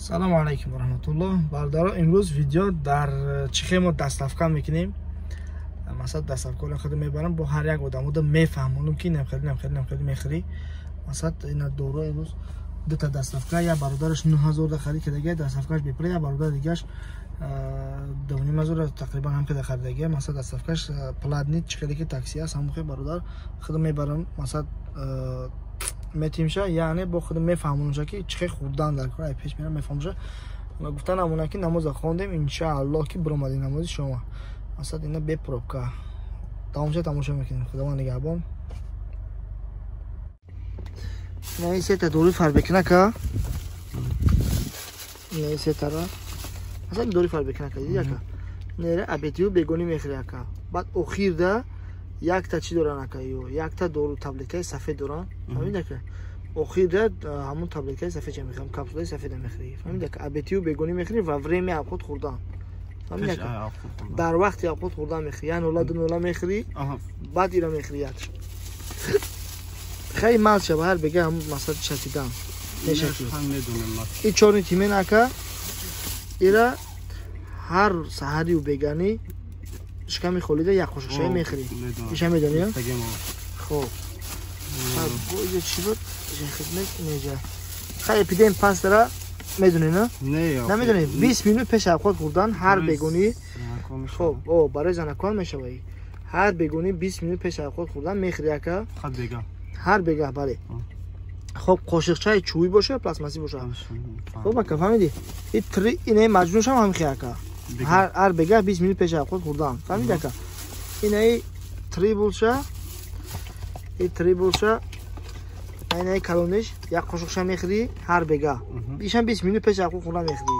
Салому алайкум ва раҳматуллоҳ. Бародаро, имрӯз видео дар чӣ хел мо доставка мекунем. Масалан, доставкаро худ мебарам, бо ҳар як одамода мефаҳмонам, ки намхели, намхели, намхели мехӯрӣ. Масалан, ина доро имрӯз дута доставка, як бародараш 9000 да харид кардагия, доставкаш бепул, як бародар дигаш 2500 тақрибан ҳам када харидагия. Масалан, доставкаш платный, чӣ хеле ки такси аст, ҳамон хел бародар худ мебарам, масалан, метимша, яъне бо худ мефаҳмонамша, ки чӣ хел хӯрдан дар кор. Ай пеш мерам, мефаҳмша. Гуфта намона, ки намоза хондем, иншааллоҳ, ки биромадем намози шома. Масалан, ина бе пробка тамомша тамошо мекунем. Худованд нигаҳбон. Ина сета дори фарбекнака, ина сетара, масалан, дори фарбекнака диди, ака? Нера абетию бегонӣ мехӯри, ака. Баъд охирда якта чӣ доран, ака? Ё якта дору таблеткаи сафед доран, фаҳмиди, ака? Охирда ҳамон таблеткаи сафедча мехӯрам, капсулаи сафеда мехӯрӣ, фаҳмиди, ака? Абетию бегонӣ мехӯрӣ во время обход хӯрдан, фаҳмиди, ака? Дар вақти обход хӯрдан мехӯрӣ, як нола, ду нола мехӯрӣ, баъд ира мехӯрӣ якш. Хеле мал шава, ҳар бега ҳамон масалан чатидан мешакӣ. И чорни тимен, ака, ира ҳар саҳарию беганӣ шиками холида як қошуқшаи мехӯрӣ. Иша медонӣ? Хоб, иҷа чӣ буд? Хидмат инеҷа. Хай, эпидем пастара медонӣ, на? Намедонӣ? 20 минут пеш авқот хӯрдан ҳар бегонӣ. Хоб, о, барои занакон мешава. Ҳар бегонӣ 20 минут пеш авқот хӯрдан мехӯрӣ, ака, ҳар бегаҳ, бале. Хоб, қошиқчаи чӯбӣ боша, пластмассӣ боша. Хоб, ака, фаҳмидӣ? И три инаи маҷнуншам ҳамихе, ака, ҳар бегаҳ 20 минут пеш авқот хӯрдан, фаҳмиди, ака? Инаи трибулша, и трибулша, инаи калониш як қошуқша мехӯрӣ ҳар бегаҳ. Ишам 20 минут пеш авқот хӯрдан мехӯрӣ,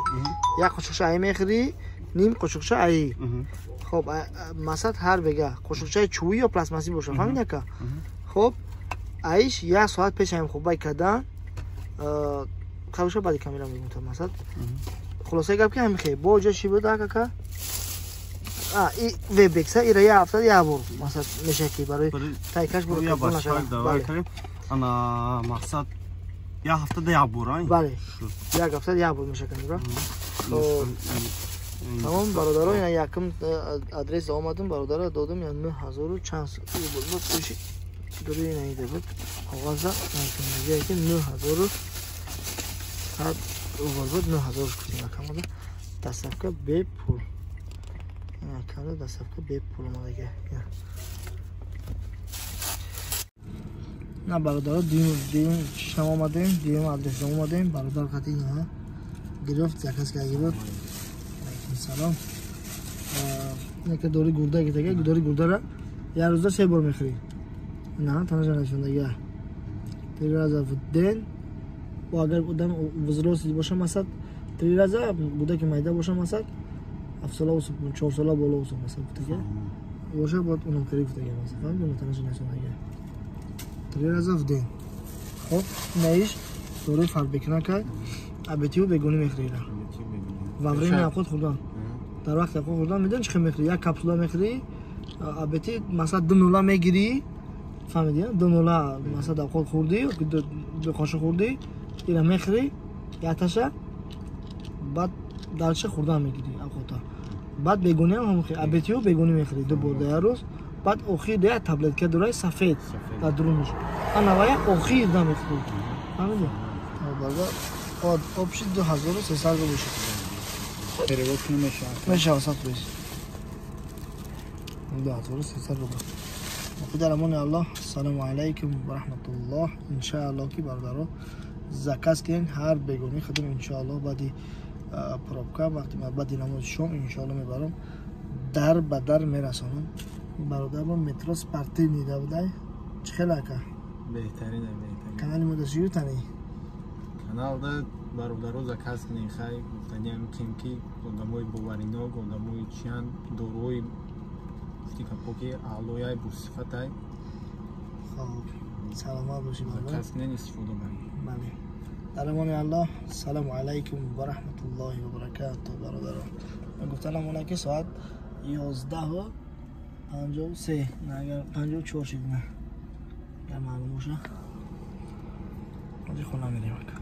як қошуқша аи мехӯрӣ, ним қошуқша аи. Хоб, масалан, ҳар бегаҳ қошуқчаи чӯбӣ ё пластмассӣ боша, фаҳмиди, ака? Хоб, аиш як соат пеш ҳам хубай кардан қабуша, баъди камера мегӯм. Масалан, хулосаи гап, ки ҳамихе бо ҷо чӣ буд, ака? И вебекса ира як ҳафта як бор, масалан, мешаки барои тайкаш. Ана, мақсад, як ҳафтада як бор? Бале, як ҳафтада як бор мешакам. Тамом, бародаро, ина якум адрес омадам, бародара додам, я нӯҳ ҳазору чанд буд. Дори инаида буд коғаза ки 9100 рубл буд, 9000 гуфтем, акамода доставка бепул. Акамода доставка бепул омадага. На, бародаро, дуюм чишам омадем, дуюм адрес омадем. Бародар қати ина гирифт, заказ карда буд. Алайкум салом. Инака дори гурда гитага, дори гурдара як рӯзда се бор мехӯрӣ. На, танаша нашондага, три раза в день. Агар одам взрослый боша, масалан, три раза, кӯдаки майда боша, масалан, 7 сола, 4 сола боло боша, масалан, гуфтага боша, бояд унам хеле гуфтага, масалан, фаҳмидӣ? Танаша нашондага, три раза в день. Хоб, наиш дорои фарбекунака, абетию бегонӣ мехӯрӣ во время авқот хӯрдан, дар вақти авқот хӯрдан. Медонӣ, чӣ хел мехӯрӣ? Як капсула мехӯрӣ абети, масалан, ду нула мегирӣ, фаҳмидӣ? Ду нула, масалан, авқот хӯрдӣ, ду қошуқ хӯрдӣ, ира мехӯрӣ якташа, баъд дальше хӯрдан мегирӣ авқота. Баъд бегонӣ ҳам ҳамон, абетию бегонӣ мехӯрӣ ду бор дар як рӯз. Баъд охир як таблетка дорай, сафед дар дурунаш, анавая охир да мехӯрӣ, фаҳмидӣ? Общий 2300 рубл шуд. Перевод мешавад? Мешавад, 100%. 2300 рубл. Дар амони Аллоҳ. Ассалому алайкум ва раҳматуллоҳ. Иншааллоҳ, ки бародаро заказ кунен, ҳар бегонӣ худам, иншааллоҳ, баъди пробка, вақти баъди намози шом, иншоаллоҳ, мебарам, дар ба дар мерасонам. Бародармон метро Спортивный да будай. Чӣ хел, ака? Беҳтарин, беҳтарин. Канали мо дашию тани. Каналда бародаро заказ кунен. Хай, гуфтаниам кем, ки одамои боваринок, одамои чиян, доруҳои гуфти капоки аълояй, босифатай. Хоб, саломат бошӣ, бародар. Заказ кунен, истифода баред. Бале, дар амони Аллоҳ. Ассалому алайкум ва раҳматуллоҳи ва баракату. Бародаро, гуфтанам она, ки соат 11:53, агар 54 шид, на, агар маълум боша, ҳозир хона мерем, ака.